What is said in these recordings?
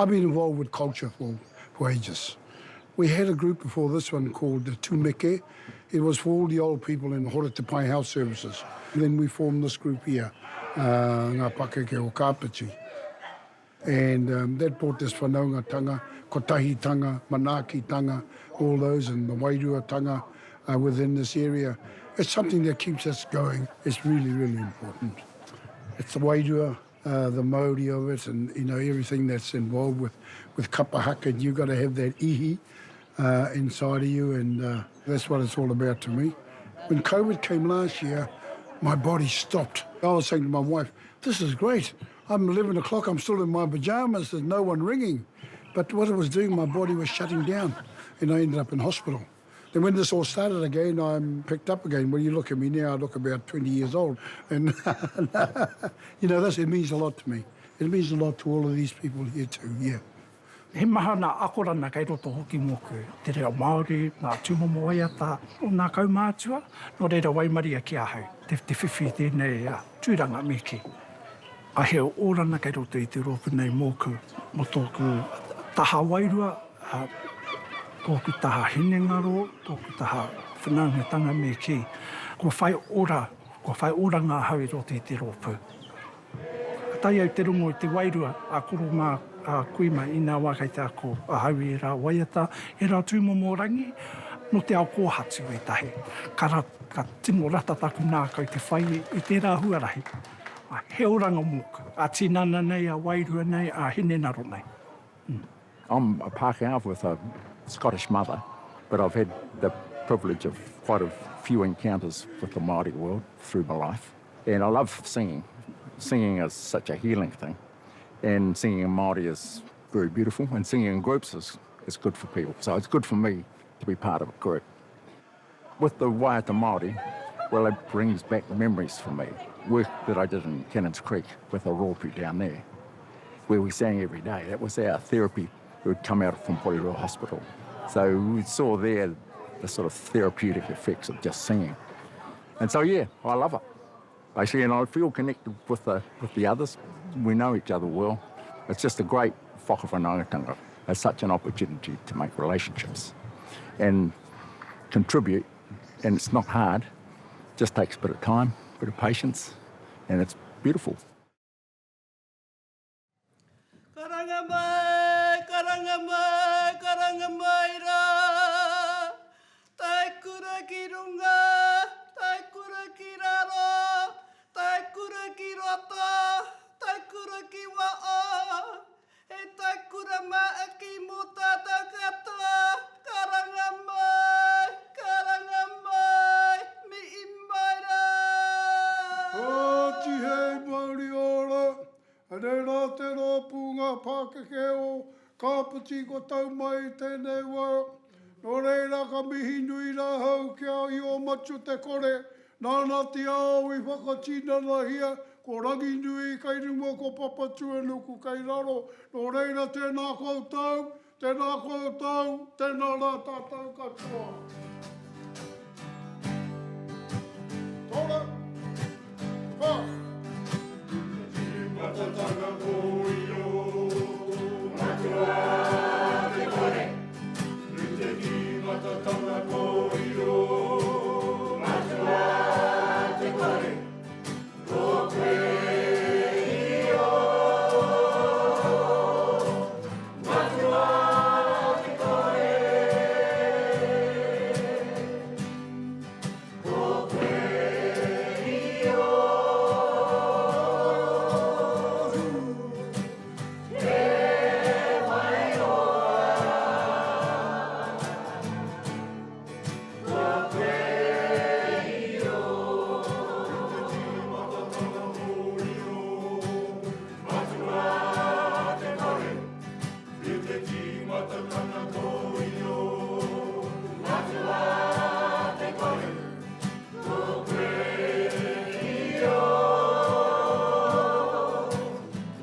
I've been involved with culture for, for ages. We had a group before this one called the Tumeke. It was for all the old people in Hora Te Pai Health Services. And then we formed this group here, uh, Ngā Pakeke o Kāpiti. And um, that brought this whanaungatanga, kotahitanga, manaakitanga, all those, and the wairuatanga uh, within this area. It's something that keeps us going. It's really, really important. It's the wairua, uh, the mauri of it, and you know everything that's involved with, with kapa haka. You've got to have that ihi uh, inside of you, and uh, that's what it's all about to me. When COVID came last year, my body stopped. I was saying to my wife, this is great. I'm 11 o'clock, I'm still in my pajamas, there's no one ringing. But what it was doing, my body was shutting down, and I ended up in hospital. Then when this all started again, I'm picked up again. When you look at me now, I look about 20 years old. And, you know, this, it means a lot to me. It means a lot to all of these people here too, yeah. He maha ngā akoranga kei roto hoki mōku, te reo Māori, ngā tūmomo waiata o ngā kaumātua, nō reira waimaria ki ahau te whiwhi i tēnei tūranga me kī. A he oranga kei roto i te rōpū nei mōku, mō tōku taha wairua, tōku taha hinengaro, tōku taha whanaungatanga me kī, kua whai ora, kua whai oranga ahau i roto i te rōpū. Ka tae au te rongo i te wairua a koro mā, a kui mā i nā wā kei te ako ahau i ērā waiata, ērā tūmomo rangi, nō te ao kōhatu ētahi. Ka, ka tino rata taku nākau te whai i tērā huarahi. He oranga mōku, ā-tinana nei, ā-wairua nei, ā-hinengaro nei. I'm a Pākehā with a Scottish mother, but I've had the privilege of quite a few encounters with the Māori world through my life. And I love singing. Singing is such a healing thing. And singing in Māori is very beautiful, and singing in groups is, is good for people. So it's good for me to be part of a group. With the Waiata Māori, well, it brings back memories for me. Work that I did in Cannons Creek with a rōpū down there, where we sang every day. That was our therapy. We would come out from Porirua Hospital. So we saw there the sort of therapeutic effects of just singing. And so, yeah, I love it. Basically, and I feel connected with the, with the others. We know each other well. It's just a great whakawhanaungatanga. It's such an opportunity to make relationships and contribute, and it's not hard. It just takes a bit of time, a bit of patience, and it's beautiful. Karanga mai, karanga mai, karanga mai rā. Tae kura ki runga, tae kura ki raro, tae kura ki roto, tae kura ki waho. He tae kura māaki mō tātou katoa. Karanga mai, karanga mai, mihi mai rā. Ka tihei mauri ora, Anei rā te rōpū ngā pākeke o Kāpiti kua tau mai i tēnei wā. Nō reira ka mihi nui rā hau ki a Io Matua Te Kore, nāna te ao i whakatinanahia, ko Ranginui kei runga ko Papatuanuku kei raro, nō reira tēnā koutou, Tēnā koutou, tēnā rā tātou katoa. Tora, wha. Matatanga kōio, matua te kore. I te tīmatatanga kōio, matua te kore. Ko koe Io, Matua te kore. Ko koe Io, Te Waiora. Ko koe Io. I te tīmatatanga o Io, Matua te kore. I te tīmatatanga ko Io, Matua te kore. Ko koe Io,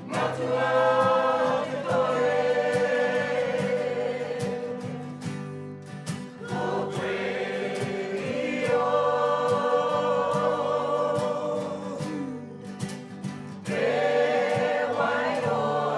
Matua te kore. Ko koe Io, Te Waiora.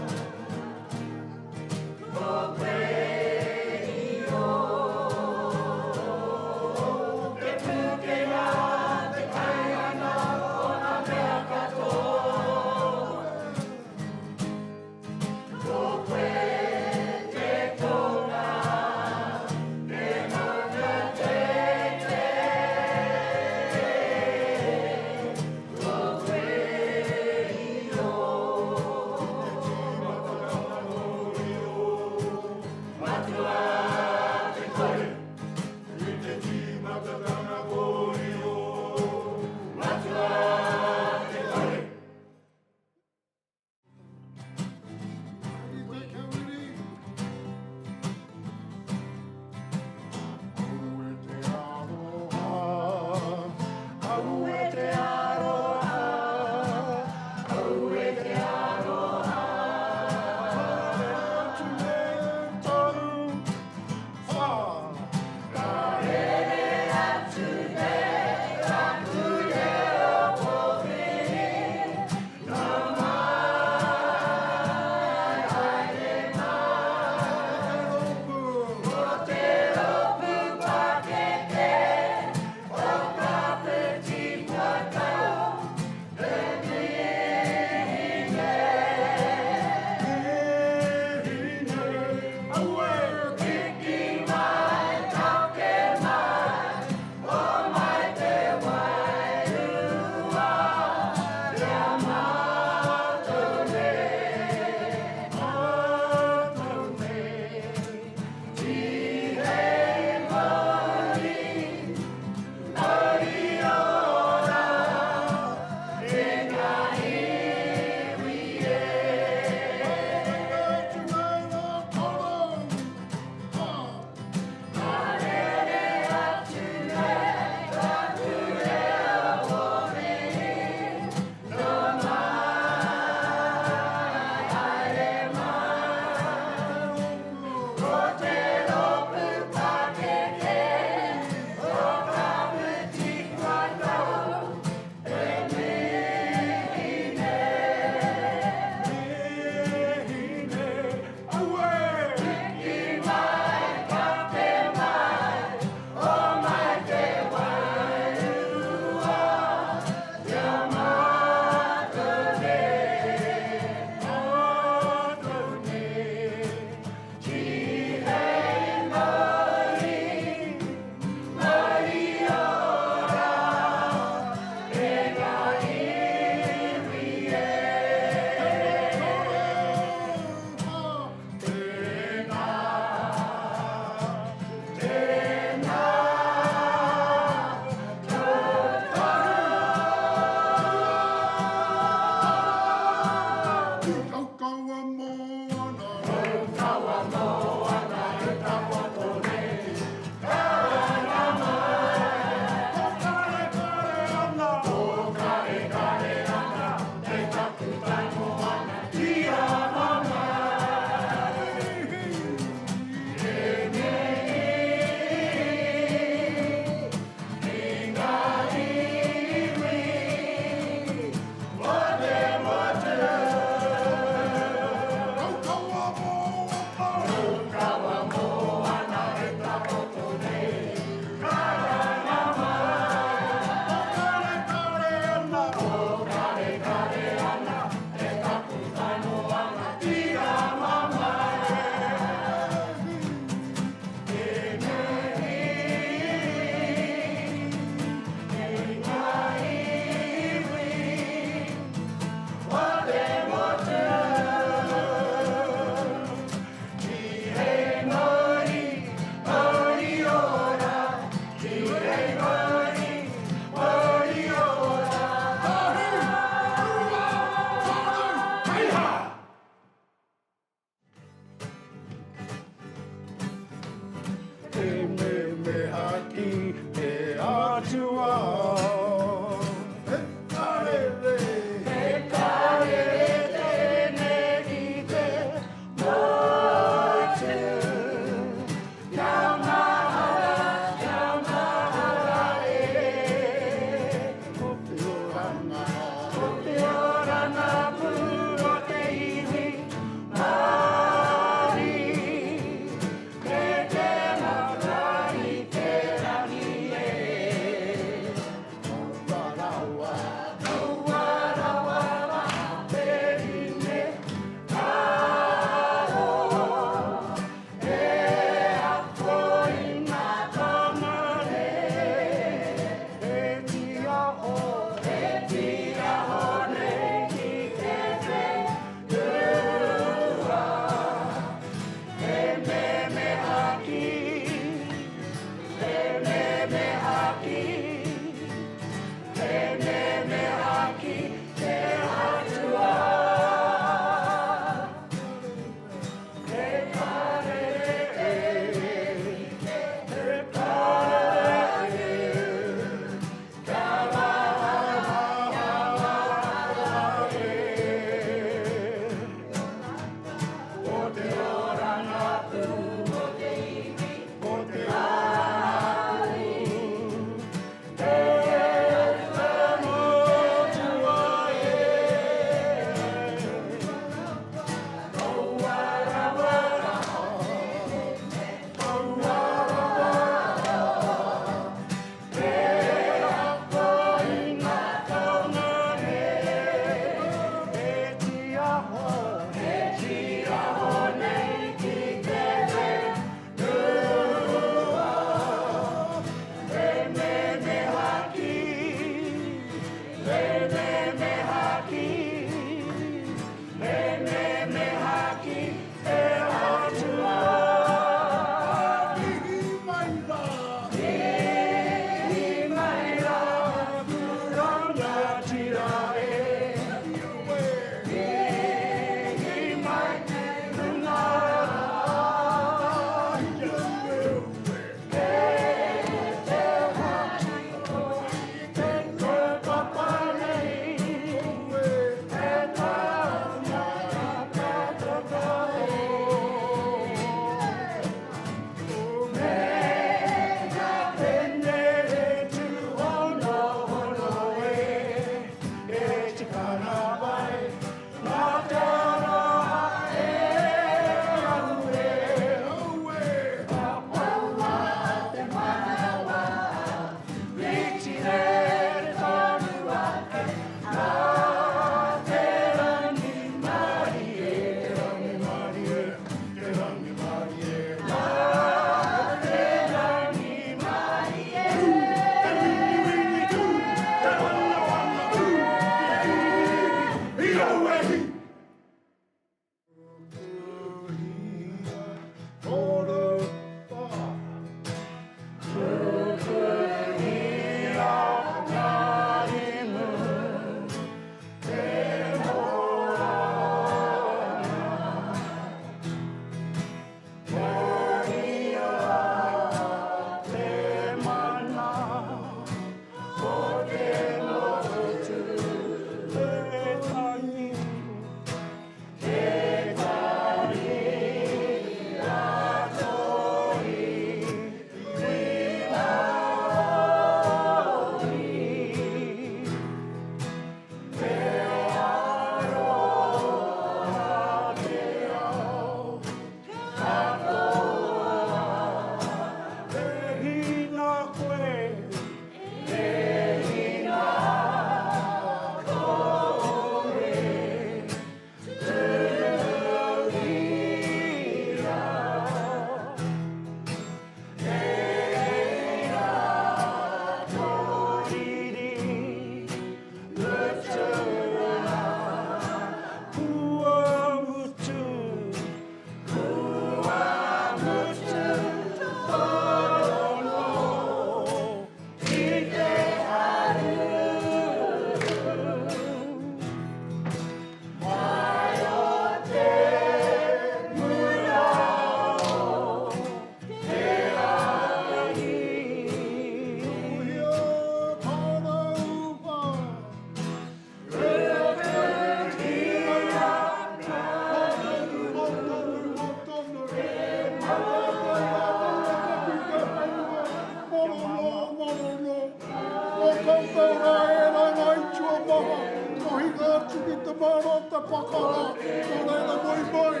koutou rā e rā ngā itua maha, ka hinga atu ki te māra o te pakanga, nō reira moe mai,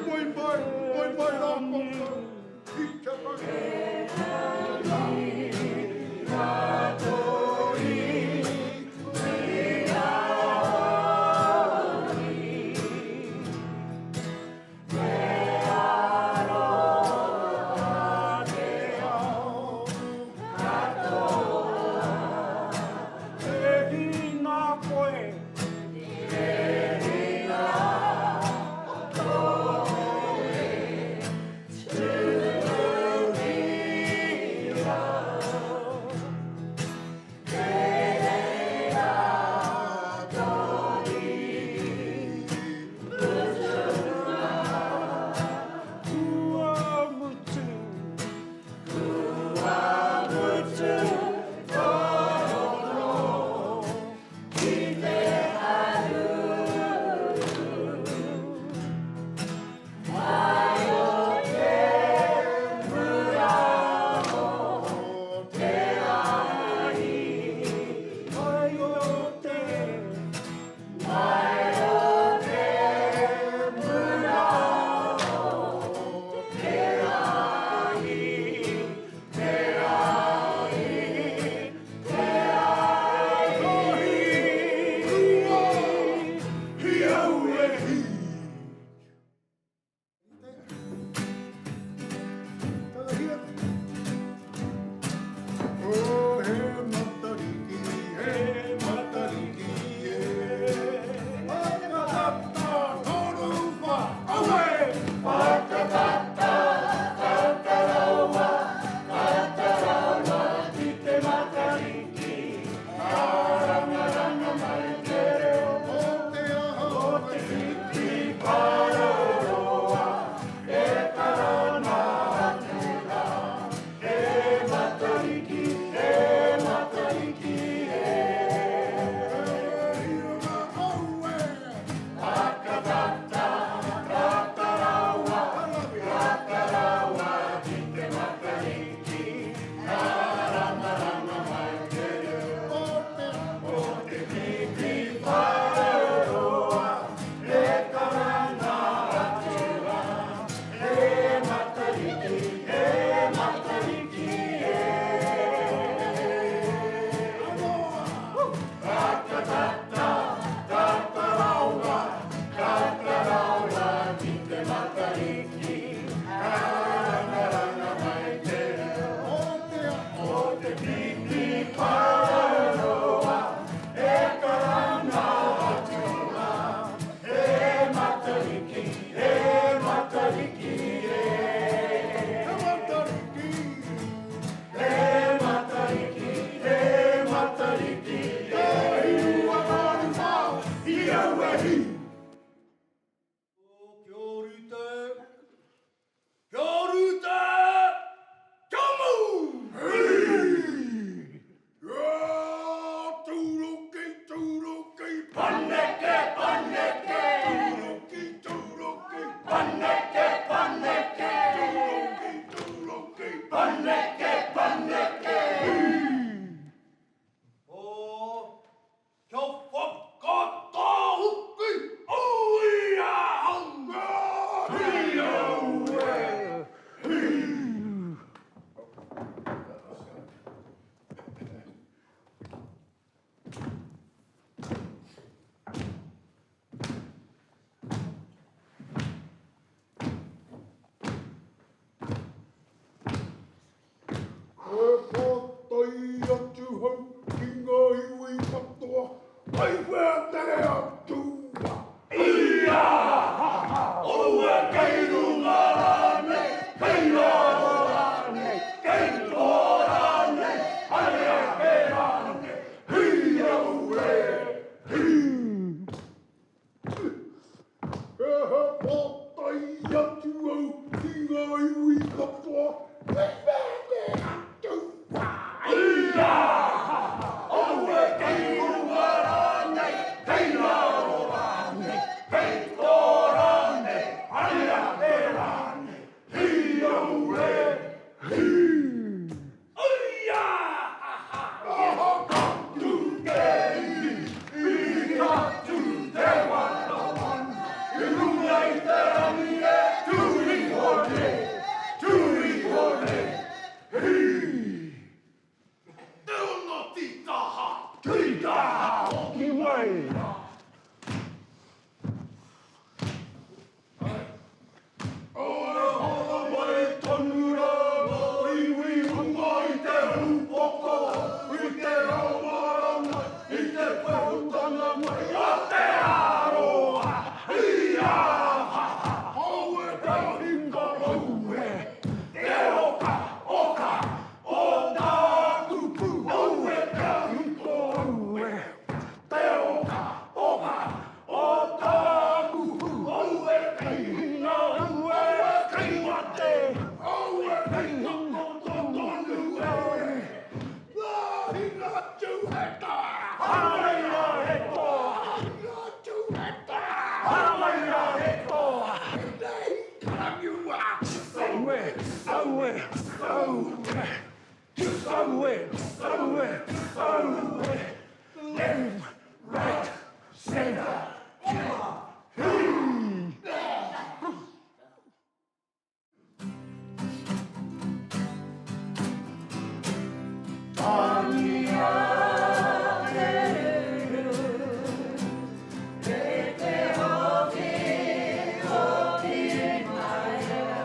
moe mai, moe mai rā koutou. Ki te E hinga koe. E hinga koe. Tū Kua mutu. Kua mutu tō ki te haruru. Mai o te mura o te ahi. Mai o te, mai o te mura o te ahi. Te ahi, te ahi. Hi au e hi. Takahia. Oh, he matariki, he matariki, e. Whakatata, toru wha, aue! Whakatata, tatarawa, tatarawa ki te matariki. Karangaranga mai te reo o te aha o te pipi parauroa. E karanga atu rā, e Matariki, e Matariki, e. Hiranga aue! Whakatata, tatarawa, tatarawa ki te Matariki. Karangaranga mai te reo o te aha o te pipi parauroa. E karanga atu rā, e Matariki, e Matariki, e. Whakatata, tatarawa, tatarawa ki te Matariki. Karangaranga mai te reo o te aha o te pipi parauroa. E karanga atu rā, e Matariki, e Matariki, e. E Matariki, e Matariki, e Matariki, e. Ka hiru a wā, i au e hi. Kia rite! Kia rite! Kia mau! Hei! Kia tūroki, tūroki, Paneke, paneke. Tūroki, tūroki, Paneke, paneke. Tūroki, tūroki, Paneke, paneke. O, kia whakatahuki au i ahau! Hi au e! E pātai atu hau ki ngā iwi katoa, Kei whea te atua? Ia! Aue kei runga rānei, kei raro rānei, kei toa rānei, haere ake rānei, hi aue, hi! He pātai atu au ki ngā iwi katoa, Kei whea te atua? Hoki mai! E horo mai tonu rā ngā iwi runga i te upoko, i te ao marama, i te pehutanga mai a te aroha. Hī-ā! Aue te hinga aue, te oka, oka, o tāku pū. Aue te hinga aue, te oka, oka, O tāku pū, aue kei hinga, aue kei mate, aue kei takoto tonu e. Ngā hinga tū he tā. Haramai rā he toa. Hinga tū he tā. Haramai rā he toa. Nei karangiua. Aue, aue, aue. Aue, aue, aue. Left, right, centre. Tangia te ruru, me te hoki, hoki mai rā.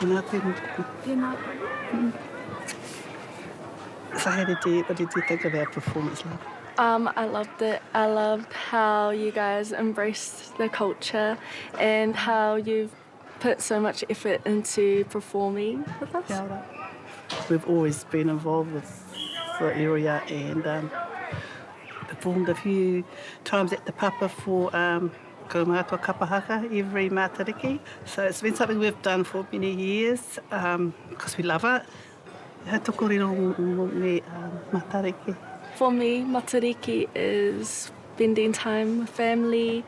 Tēnā koe Mokoko. Tēnā koe. So how did you, what did you think of our performance, love? Um, I loved it. I loved how you guys embraced the culture and how you've put so much effort into performing with us. Kia ora. We've always been involved with the area and um, performed a few times at the Papa for um, Kaumātua Kapa Haka every Matariki. So it's been something we've done for many years um, because we love it. He tō kōrero me um, Matariki? For me, Matariki is spending time with family,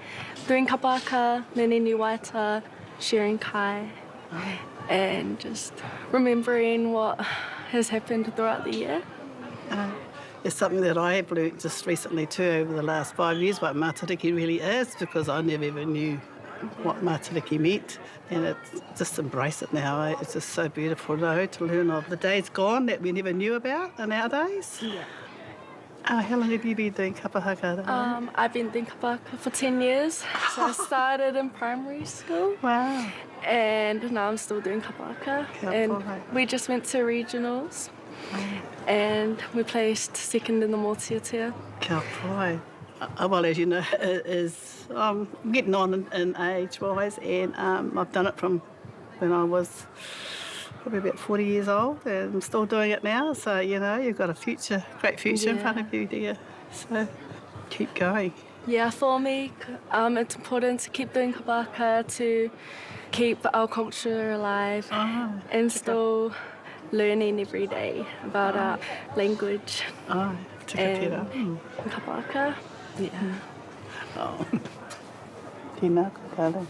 doing kapa haka, learning new waiata, sharing kai, and just remembering what has happened throughout the year. Uh, it's something that I have learnt just recently too over the last five years what matariki really is because I never even knew what matariki meant and it's just embrace it now. Eh? It's just so beautiful though to learn of the days gone that we never knew about in our days. Yeah. Uh, how long have you been doing kapa haka? Um, I've been doing kapa haka for 10 years. So I started in primary school. Wow. And now I'm still doing kapa haka. And we just went to regionals. And we placed second in the Mōteatea. Kia pai. Uh, well, as you know, is um, getting on in, in age-wise, and um, I've done it from when I was probably about 40 years old, and I'm still doing it now. So, you know, you've got a future, great future yeah. in front of you, dear. So keep going. Yeah, for me, um, it's important to keep doing kabaka, to keep our culture alive oh, and still learning every day about our language. Oh, and kapaka. Yeah. Oh. Tēnā koe, darling.